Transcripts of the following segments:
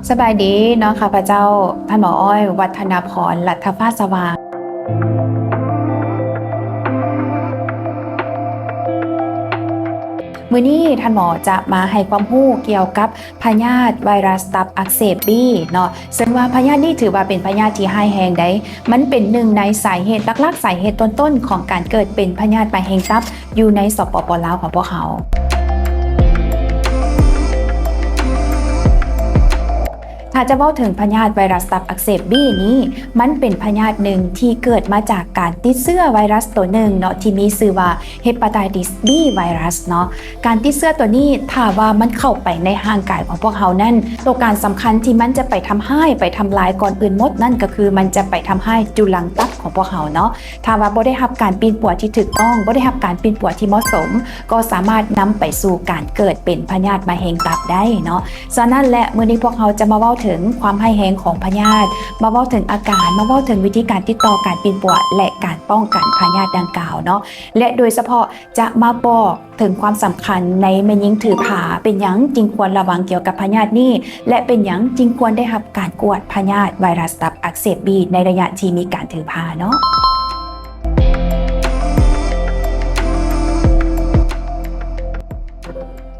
ສະບາຍດີເນາະ ຂ້າພະເຈົ້າ ທ່ານໝໍອ້ອຍ ວັດທະນະພອນ ລັດຖະຟ້າສະຫວ່າງ. ມື້ນີ້ທ່ານໝໍຈະມາໃຫ້ຄວາມຮູ້ກ່ຽວກັບພະຍາດໄວຣັສຕັບອັກເສບບີເນາະ, ເຊິ່ງວ່າພະຍາດນີ້ຖືວ່າເປັນພະຍາດທີ່ຮ້າຍແຮງໃດ໋. ມັນເປັນໜຶ່ງໃນສາເຫດຫຼັກໆ ສາເຫດຕົ້ນໆ ຂອງການເກີດເປັນພະຍາດມະເຮັງຕັບ ຢູ່ໃນ ສປປ ລາວ ຂອງພວກເຮົາ. ຖ້າຈະເວົ້າເຖິງພະຍາດໄວຣັສຕັບອັກເສບບີນີ້ ມັນເປັນພະຍາດໜຶ່ງທີ່ເກີດມາຈາກການຕິດເຊື້ອໄວຣັສໂຕໜຶ່ງເນາະ ທີ່ມີຊື່ວ່າ Hepatitis B virus ເນາະ. ການຕິດເຊື້ອໂຕນີ້ ຖ້າວ່າມັນເຂົ້າໄປໃນຮ່າງກາຍຂອງພວກເຮົານັ້ນ ໂຕການສຳຄັນທີ່ມັນຈະໄປທຳຮ້າຍ ໄປທຳລາຍກ່ອນອື່ນໝົດນັ້ນ ກໍຄືມັນຈະໄປທຳຮ້າຍຈຸລັງຕັບຂອງພວກເຮົາເນາະ. ຖ້າວ່າບໍ່ໄດ້ຮັບການປິ່ນປົວທີ່ຖືກຕ້ອງ, ບໍ່ໄດ້ຮັບການປິ່ນປົວທີ່ເໝາະສົມ, ກໍສາມາດນຳໄປສູ່ການເກີດເປັນພະຍາດມະເຮັງຕັບໄດ້ເນາະ. ສະນັ້ນແຫຼະ ມື້ນີ້ພວກເຮົາຈະມາເວົ້າເຖິງຄວາມຮ້າຍແຮງຂອງພະຍາດ, ມາເວົ້າເຖິງອາການ, ມາເວົ້າເຖິງວິທີການຕິດຕໍ່, ການປິ່ນປົວ ແລະ ການປ້ອງກັນພະຍາດດັ່ງກ່າວເນາະ. ແລະ ໂດຍສະເພາະຈະມາບອກເຖິງຄວາມສຳຄັນໃນແມ່ຍິງຖືພາ, ເປັນຫຍັງຈຶ່ງຄວນລະວັງກ່ຽວກັບພະຍາດນີ້ ແລະ ເປັນຫຍັງຈຶ່ງຄວນໄດ້ຮັບການກວດພະຍາດໄວຣັສຕັບອັກເສບບີໃນໄລຍະທີ່ມີການຖືພາເນາະ.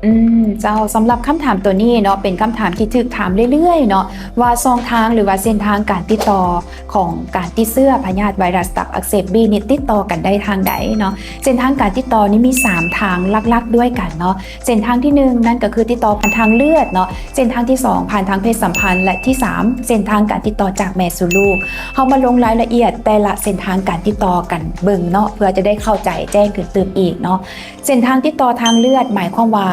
ອືມ ເຈົ້າ, ສຳລັບຄຳຖາມໂຕນີ້ເນາະ ເປັນຄຳຖາມທີ່ຖືກຖາມເລື້ອຍໆເນາະ ວ່າຊ່ອງທາງ ຫຼືວ່າເສັ້ນທາງການຕິດຕໍ່ຂອງການຕິດເຊື້ອພະຍາດໄວຣັສຕັບອັກເສບບີນີ້ ຕິດຕໍ່ກັນໄດ້ທາງໃດເນາະ. ເສັ້ນທາງການຕິດຕໍ່ນີ້ມີສາມທາງຫຼັກໆດ້ວຍກັນເນາະ. ເສັ້ນທາງທີໜຶ່ງນັ້ນກໍຄືຕິດຕໍ່ຜ່ານທາງເລືອດເນາະ, ເສັ້ນທາງທີສອງຜ່ານທາງເພດສຳພັນ ແລະ ທີສາມເສັ້ນທາງການຕິດຕໍ່ຈາກແມ່ສູ່ລູກ. ເຮົາມາລົງລາຍລະອຽດແຕ່ລະເສັ້ນທາງການຕິດຕໍ່ກັນເບິ່ງເນາະ ເພື່ອຈະໄດ້ເຂົ້າໃຈແຈ້ງຂຶ້ນຕື່ມອີກເນາະ. ເສັ້ນທາງຕິດຕໍ່ທາງເລືອດ ໝາຍຄວາມວ່າ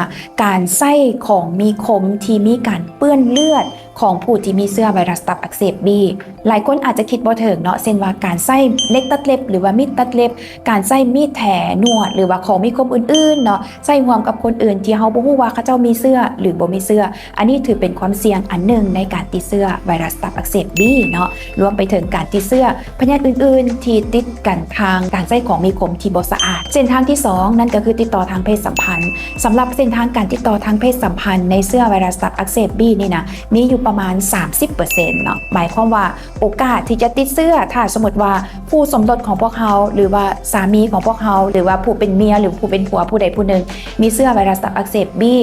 ການໃຊ້ຂອງມີຄົມທີ່ມີການເປື້ອນເລືອດຂອງຜູ້ທີ່ມີເຊື້ອໄວຣັສຕັບອັກເສບບີ. ຫຼາຍຄົນອາດຈະຄິດບໍ່ເຖິງເນາະ ເຊັ່ນວ່າການໃຊ້ເຫຼັກຕັດເລັບ ຫຼືວ່າມີດຕັດເລັບ, ການໃຊ້ມີດແຖໜວດ ຫຼືວ່າຂອງມີຄົມອື່ນໆເນາະ ໃຊ້ຮ່ວມກັບຄົນອື່ນທີ່ເຮົາບໍ່ຮູ້ວ່າເຂົາເຈົ້າມີເຊື້ອ ຫຼື ບໍ່ມີເຊື້ອ. ອັນນີ້ຖືເປັນຄວາມສ່ຽງອັນໜຶ່ງໃນການຕິດເຊື້ອໄວຣັສຕັບອັກເສບບີເນາະ, ລວມໄປເຖິງການຕິດເຊື້ອພະຍາດອື່ນໆທີ່ຕິດກັນທາງການໃຊ້ຂອງມີຄົມທີ່ບໍ່ສະອາດ. ເສັ້ນທາງທີສອງນັ້ນກໍຄືຕິດຕໍ່ທາງເພດສຳພັນ. ສຳລັບເສັ້ນທາງການຕິດຕໍ່ທາງເພດສຳພັນໃນເຊື້ອໄວຣັສຕັບອັກເສບບີນີ້ນະ ມີຢູ່ປະມານສາມສິບເປີເຊັນເນາະ, ໝາຍຄວາມວ່າໂອກາດທີ່ຈະຕິດເຊື້ອ ຖ້າສົມມຸດວ່າຄູ່ສົມລົດຂອງພວກເຮົາ ຫຼືວ່າສາມີຂອງພວກເຮົາ ຫຼືວ່າຜູ້ເປັນເມຍ ຫຼືຜູ້ເປັນຜົວຜູ້ໃດຜູ້ໜຶ່ງມີເຊື້ອໄວຣັສຕັບອັກເສບບີ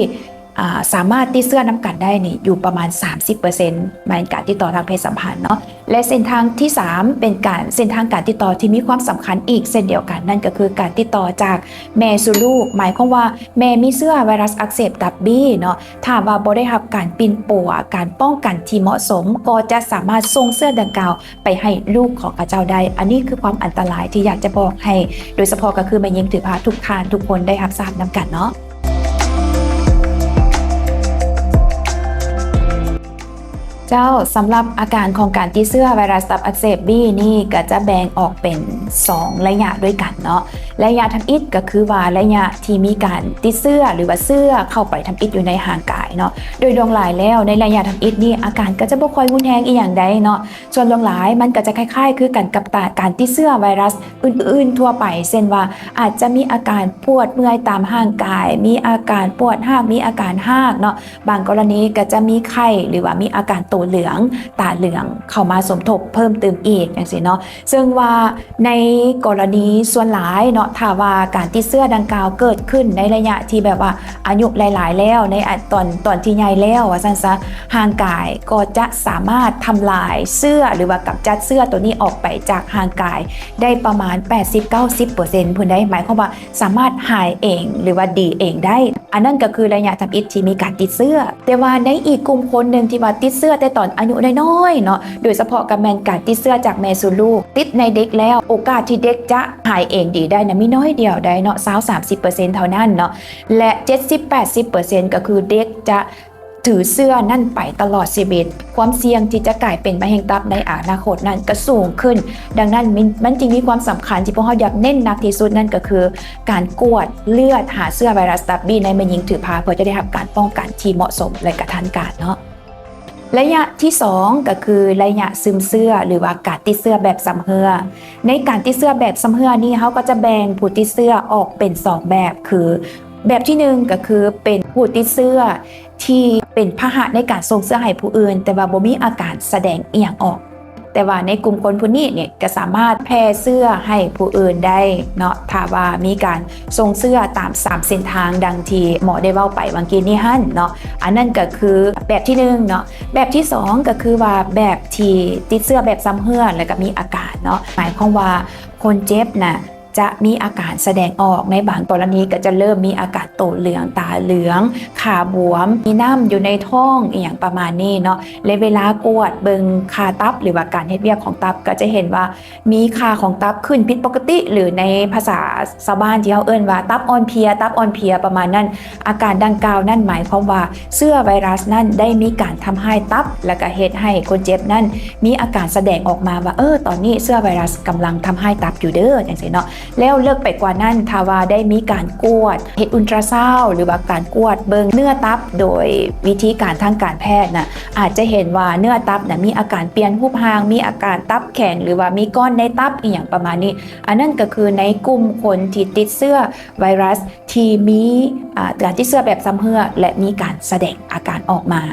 ອາ ສາມາດຕິດເຊື້ອນຳກັນໄດ້ນີ້ຢູ່ປະມານສາມສິບເປີເຊັນ ແມ່ນການຕິດຕໍ່ທາງເພດສຳພັນເນາະ. ແລະ ເສັ້ນທາງທີສາມເປັນການ ເສັ້ນທາງການຕິດຕໍ່ທີ່ມີຄວາມສຳຄັນອີກເຊັ່ນດຽວກັນ, ນັ້ນກໍຄືການຕິດຕໍ່ຈາກແມ່ສູ່ລູກ, ໝາຍຄວາມວ່າແມ່ມີເຊື້ອໄວຣັສອັກເສບຕັບບີເນາະ, ຖ້າວ່າບໍ່ໄດ້ຮັບການປິ່ນປົວ, ການປ້ອງກັນທີ່ເໝາະສົມ, ກໍຈະສາມາດສົ່ງເຊື້ອດັ່ງກ່າວ ໄປໃຫ້ລູກຂອງເຂົາເຈົ້າໄດ້. ອັນນີ້ຄືຄວາມອັນຕະລາຍທີ່ຢາກຈະບອກໃຫ້ ໂດຍສະເພາະກໍຄືແມ່ຍິງຖືພາທຸກທ່ານທຸກຄົນໄດ້ຮັບຊາບນຳກັນເນາະ. ເຈົ້າ, ສຳລັບອາການຂອງການຕິດເຊື້ອໄວຣັສຕັບອັກເສບບີນີ້ ກໍຈະແບ່ງອອກເປັນສອງໄລຍະດ້ວຍກັນເນາະ. ໄລຍະທຳອິດກໍຄືວ່າໄລຍະທີ່ມີການຕິດເຊື້ອ ຫຼືວ່າເຊື້ອເຂົ້າໄປທຳອິດຢູ່ໃນຮ່າງກາຍເນາະ. ໂດຍລວມຫຼາຍແລ້ວ ໃນໄລຍະທຳອິດນີ້ ອາການກໍຈະບໍ່ຄ່ອຍຮຸນແຮງອີ່ຫຍັງໃດເນາະ. ສ່ວນຫຼວງຫຼາຍມັນກໍຈະຄ້າຍໆຄືກັນກັບຕາ ການຕິດເຊື້ອໄວຣັສອື່ນໆທົ່ວໄປ ເຊັ່ນວ່າອາດຈະມີອາການປວດເມື່ອຍຕາມຮ່າງກາຍ, ມີອາການປວດຮາກ, ມີອາການຮາກເນາະ, ບາງກໍລະນີກໍຈະມີໄຂ້ ຫຼືວ່າມີອາການໂຕເຫຼືອງ, ຕາເຫຼືອງເຂົ້າມາສົມທົບເພີ່ມຕື່ມອີກ ຈັ່ງຊີ້ເນາະ. ເຊິ່ງວ່າໃນກໍລະນີສ່ວນຫຼາຍເນາະ ຖ້າວ່າການຕິດເຊື້ອດັ່ງກ່າວເກີດຂຶ້ນໃນໄລຍະທີ່ແບບວ່າອາຍຸຫຼາຍໆແລ້ວ, ໃນອາ ຕອນ ຕອນທີ່ໃຫຍ່ແລ້ວວ່າຊັ້ນຊະ, ຮ່າງກາຍກໍຈະສາມາດທຳລາຍເຊື້ອ ຫຼືວ່າກຳຈັດເຊື້ອໂຕນີ້ອອກໄປຈາກຮ່າງກາຍໄດ້ປະມານແປດສິບເກົ້າສິບເປີເຊັນພຸ້ນໃດ໋. ໝາຍຄວາມວ່າສາມາດຫາຍເອງ ຫຼືວ່າດີເອງໄດ້. ອັນນັ້ນກໍຄືໄລຍະທຳອິດທີ່ມີການຕິດເຊື້ອ. ແຕ່ວ່າໃນອີກກຸ່ມຄົນໜຶ່ງທີ່ວ່າຕິດເຊື້ອແຕ່ຕອນອາຍຸນ້ອຍໆເນາະ, ໂດຍສະເພາະກໍແມ່ນການຕິດເຊື້ອຈາກແມ່ສູ່ລູກ, ຕິດໃນເດັກແລ້ວ ໂອກາດທີ່ເດັກຈະຫາຍເອງດີໄດ້ນະ ມີໜ້ອຍດຽວໃດ໋ເນາະ, ຊາວສາມສິບເປີເຊັນເທົ່ານັ້ນເນາະ. ແລະ ເຈັດສິບແປດສິບເປີເຊັນກໍຄືເດັກຈະຖືເຊື້ອນັ້ນໄປຕະຫຼອດຊີວິດ, ຄວາມສ່ຽງທີ່ຈະກາຍເປັນມະເຮັງຕັບໃນອະນາຄົດນັ້ນກໍສູງຂຶ້ນ. ດັ່ງນັ້ນ ມັນ ມັນຈຶ່ງມີຄວາມສຳຄັນທີ່ພວກເຮົາຢາກເນັ້ນໜັກທີ່ສຸດ, ນັ້ນກໍຄືການກວດເລືອດຫາເຊື້ອໄວຣັສຕັບບີໃນແມ່ຍິງຖືພາ ເພື່ອຈະໄດ້ຮັບການປ້ອງກັນທີ່ເໝາະສົມ ແລະ ກະທັນການເນາະ. ໄລຍະທີສອງກໍຄືໄລຍະຊຶມເຊື້ອ ຫຼືວ່າການຕິດເຊື້ອແບບຊຳເຮື້ອ. ໃນການຕິດເຊື້ອແບບຊຳເຮື້ອນີ້ ເຮົາກໍຈະແບ່ງຜູ້ຕິດເຊື້ອອອກເປັນສອງແບບ ຄື ແບບທີໜຶ່ງກໍຄືເປັນຜູ້ຕິດເຊື້ອ ທີ່ເປັນພາຫະໃນການສົ່ງເຊື້ອໃຫ້ຜູ້ອື່ນ ແຕ່ວ່າບໍ່ມີອາການສະແດງອີ່ຫຍັງອອກ. ແຕ່ວ່າໃນກຸ່ມຄົນຜູ້ນີ້ນີ້ກໍສາມາດແຜ່ເຊື້ອໃຫ້ຜູ້ອື່ນໄດ້ເນາະ ຖ້າວ່າມີການສົ່ງເຊື້ອຕາມສາມເສັ້ນທາງ ດັ່ງທີ່ໝໍໄດ້ເວົ້າໄປຫວ່າງກີ້ນີ້ຫັ້ນເນາະ. ອັນນັ້ນກໍຄືແບບທີໜຶ່ງເນາະ. ແບບທີສອງກໍຄືວ່າແບບທີ່ຕິດເຊື້ອແບບຊຳເຮື້ອ ແລ້ວກໍມີອາການເນາະ ໝາຍຄວາມວ່າຄົນເຈັບນະ ຈະມີອາການສະແດງອອກ ໃນບາງກໍລະນີກໍຈະເລີ່ມມີອາການໂຕເຫຼືອງ ຕາເຫຼືອງ ຂາບວມ ມີນ້ຳຢູ່ໃນທ້ອງ ອີ່ຫຍັງປະມານນີ້ເນາະ. ແລະເວລາກວດເບິ່ງຄ່າຕັບ ຫຼືວ່າການເຮັດວຽກຂອງຕັບ ກໍຈະເຫັນວ່າມີຄ່າຂອງຕັບຂຶ້ນຜິດປົກກະຕິ ຫຼືໃນພາສາຊາວບ້ານທີ່ເຮົາເອີ້ນວ່າຕັບອ່ອນເພຍ ຕັບອ່ອນເພຍ ປະມານນັ້ນ. ອາການດັ່ງກ່າວນັ້ນໝາຍຄວາມວ່າເຊື້ອໄວຣັສນັ້ນໄດ້ມີການທຳຮ້າຍຕັບ ແລ້ວກໍເຮັດໃຫ້ຄົນເຈັບນັ້ນມີອາການສະແດງອອກມາວ່າ ເອີ ຕອນນີ້ເຊື້ອໄວຣັສກຳລັງທຳຮ້າຍຕັບຢູ່ເດີ ຈັ່ງຊີ້ເນາະ. ແລ້ວເລິກໄປກວ່ານັ້ນ ຖ້າວ່າໄດ້ມີການກວດ ເຮັດອຸນຕຣາຊາວ ຫຼືວ່າການກວດເບິ່ງເນື້ອຕັບ ໂດຍວິທີການທາງການແພດນະ ອາດຈະເຫັນວ່າເນື້ອຕັບນະ ມີອາການປ່ຽນຮູບຮ່າງ ມີອາການຕັບແຂງ ຫຼືວ່າມີກ້ອນໃນຕັບ ອີ່ຫຍັງປະມານນີ້. ອັນນັ້ນກໍຄືໃນກຸ່ມຄົນທີ່ຕິດເຊື້ອໄວຣັສ ທີ່ມີ ອາ ການຕິດເຊື້ອແບບຊຳເຮື້ອ ແລະມີການສະແດງອາການອອກມາ.